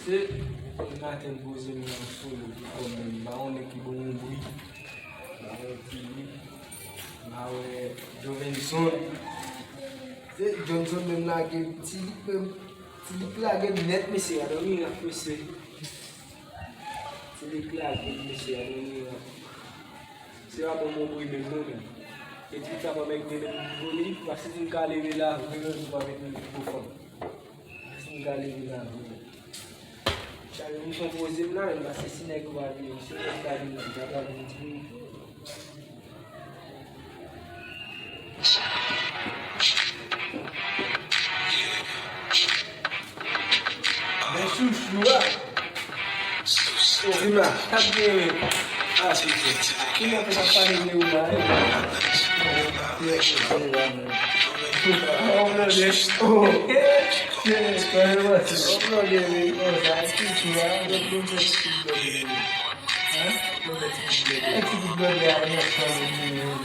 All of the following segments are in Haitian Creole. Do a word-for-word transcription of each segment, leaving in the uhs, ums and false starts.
Se maten poze m nan solo pou kò m menm. M pa konnen ki bon yon bri. M pa wè Philippe. M pa wè Jovenson. Se Johnson menm lage. Ti Lik menm. Ti Lik lage nèt, mesye. Gade yon mirak, mesye. Ti Lik lage, mesye. Gade yon mirak. Se pa bon moun bri menm non, men. E ti sa pa mèt mennen m vole, paske si m ka leve la, vre, vre, m pa mèt mennen m pou fanm. Si m ka leve la, vre. Sa yo, m son poze m la, men paske si nèg yo pa vini, si nèg pa vini, m pa vini. Men chouchou a. Di m a. K ap gen. A, chouchou. Ki lè pou n ap pale de ou la, e? Oh, blòdè. Oh. Shit, kòman se? Oh, blòdè, wi. Oh, sa, chouchou a. Yon ti kout blòdè a, yon ti kout blòdè a, yon ti kout blòdè a.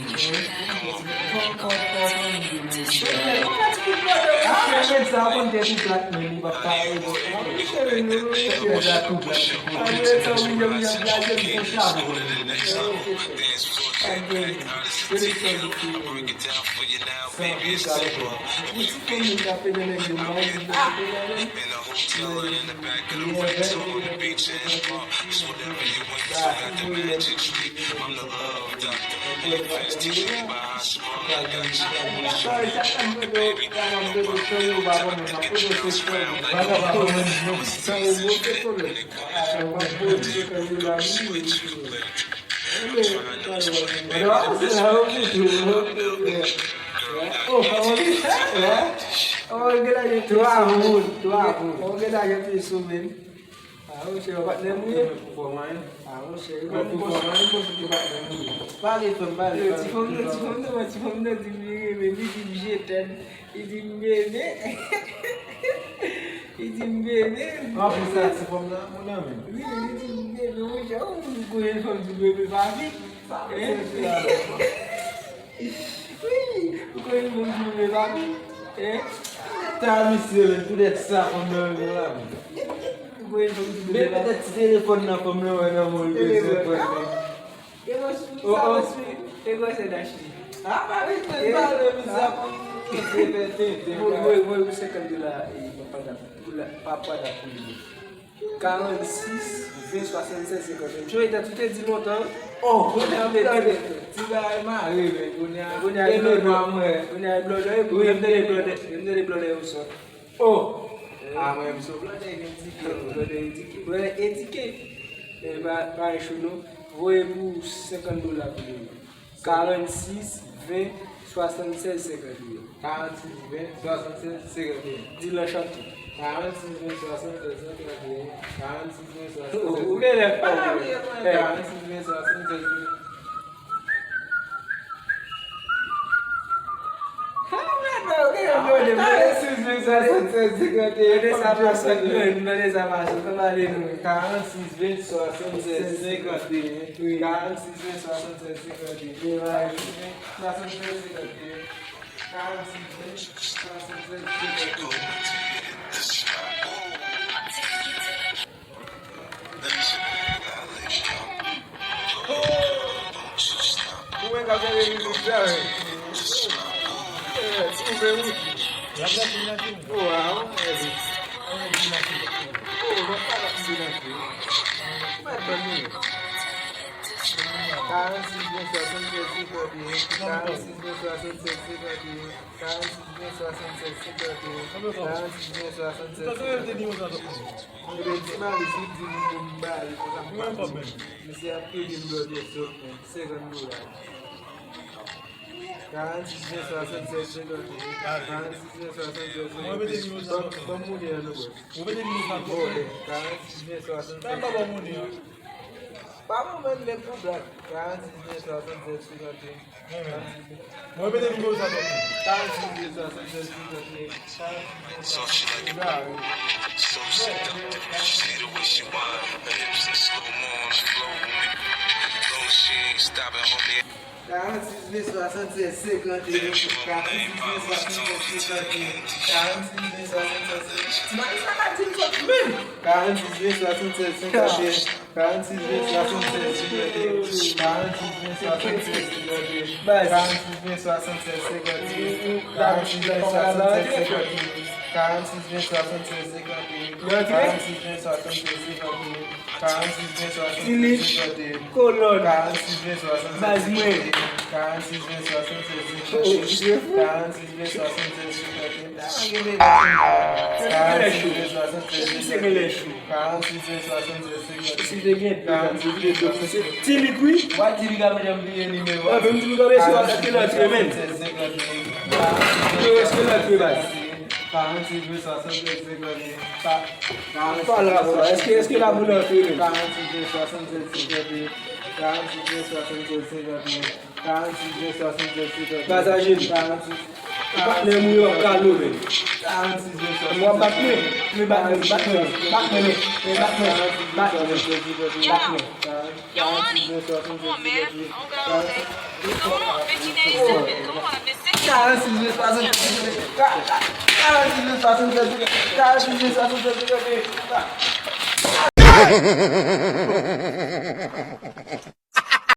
Twa moun, twa moun. A, monchè, yon patnè m ou ye? Pou fò mwen. A, monchè, yon patnè m ou ye? Pale, frè m, pale, pale. Ti fanm nan, ti fanm nan, ti fanm nan di m li renmen, li di m je t'aime. Li di m bebe. Li di m bebe. An, pou sa, ti fanm nan, mon ami. Wi, li di m bebe, monchè. Ou konn yon fanm di bebe, papi? Sa, se la. Wi, ou konn yon fanm di bebe, papi? Hein? Ta misye, men, poutèt sa, fanm nan renmen la, men. Ou konn yon fanm di bebe, papi? Men poutèt ti telefòn nan, fanm nan wè nan men w, li bezwen pran. E mwen sou sa, mwen sou. E mwen se Dash li. A, pa vin fè pale, mizè pou mwen, se fè tenten. Mwen, mwen, mwen, senkant dola, e, papa da, pou la, papa da pou li. Karannsis, ven, swasannsèz, senkant. Joe, dat ou te di lontan. Oh, kounye a, blòdè. Ti bagay mare, men, kounye a. Kounye a, e blòdè. Kounye a, blòdè, e blòdè, e blòdè, e blòdè, yo sòt. Oh! A, mwen, m sou blòdè, gen tiket. Blòdè edike. Blòdè edike. E pa, pa cho non. Voye pou senkant dola pou li. Karannsis, ven, swasannsèz, senkant et un. Karannsis, ven, swasannsèz, senkant et un. Di l an chante. Karannsis, ven, swasannsèz, senkant et un. Karannsis, ven, swasannsèz. Ou genlè fò, wi. Karannsis, ven, swasannsèz, senkant et un. Karannsis, ven, swasannsèz, senkant et un. Gade sa, pase, gade sa, pase. Fè pale nou. Karannsis, ven, swasannsèz, senkant et un. Wi. Karannsis, ven, swasannsèz, senkant et un. Wi, wi. Karannsis, ven, swasannsèz, senkant et un. Karannsis, ven, swasannsèz, senkant et un. Ou wè k ap gade mizik sa, wi. Eh, twouve wi. Wow, eh. Oh, mwen pa t ap silense. Mwen pa t ap silense. Karannsis, ven, swasannsèz, senkant et un. Karannsis, ven, swasannsèz, senkant et un. Karannsis, ven, swasannsèz, senkant et un. Karannsis, ven, swasannsèz, senkant et un. Ebyen, ti Malis, li di m pou m ba li, se sa m pa di. Misye ap ede m blòdè sòt, men, senkant dola. Karannsis, ven, swasannsèz, senkant et un. Karannsis, ven, swasannsèz, senkant et un. Ban m, ban m monnen an non, bòs. Vòlè. Karannsis, ven, swasannsèz, senkant et un. Pa monnen, men pou blag. Karannsis, ven, swasannsèz, senkant et un. Mwen repete nimewo sa tou. Karannsis, ven, swasannsèz, senkant et un. Soft, she like it. Soft, sit down. She see the way she whine. Her hips in slow mo on the floor with me. Long as she ain't stopping, homie. Karannsis ven swasanntsèz senkanteyen. Karannsis ven swasanntsèz senkanteyen. Karannsis ven swasanntsèz senkanteyen. Ti Malis la ka di m sòt menm. Karannsis ven swasanntsèz senkanteyen. Karannsis ven swasanntsèz senkanteyen. Karannsis ven swasanntsèz senkanteyen. Baz. Karannsis ven swasanntsèz senkanteyen. Karannsis ven swasanntsèz senkanteyen. Karannsis ven swasanntsèz senkanteyen. Yo antre. Karannsis ven swasanntsèz senkanteyen. Karannsis ven swasanntsèz senkanteyen. Kolòn. Karannsis ven swasanntsèz senkanteyen. Baz mwen. Karannsis ven swasanntsèz senkanteyen. Karannsis ven swasanntsèz senkanteyen. Karannsis ven swasanntsèz senkanteyen. Karannsis ven swasanntsèz senkanteyen. Si te gen Karannsis ven swasanntsèz senkanteyen. Ti Lik wi. Wè Ti Lik ap janm bliye nimewo a. Wè, menm Ti Lik ap eseye wè èske l antre menm. Yo, èske l antre baz? Karannsis ven swasanntsèz senkanteyen. Karannsis ven swasanntsèz senkanteyen. Karannsis ven swasanntsèz senkanteyen. Karannsis ven swasanntsèz senkanteyen. Karannsis ven swasanntsèz senkanteyen. Baz a jeni. Karannsis. Patnè m wi w ap kalo menm. Karannsis ven swasanntsèz senkanteyen. Mwen bat mwen. Mwen bat mwen. Bat mwen. Mwen bat mwen. Bat mwen. Bat mwen. Karannsis ven swasanntsèz senkanteyen. Karannsis ven swasanntsèz senkanteyen. Ka- ka- Karannsis ven swasanntsèz senkanteyen. Karannsis ven swasanntsèz senkanteyen.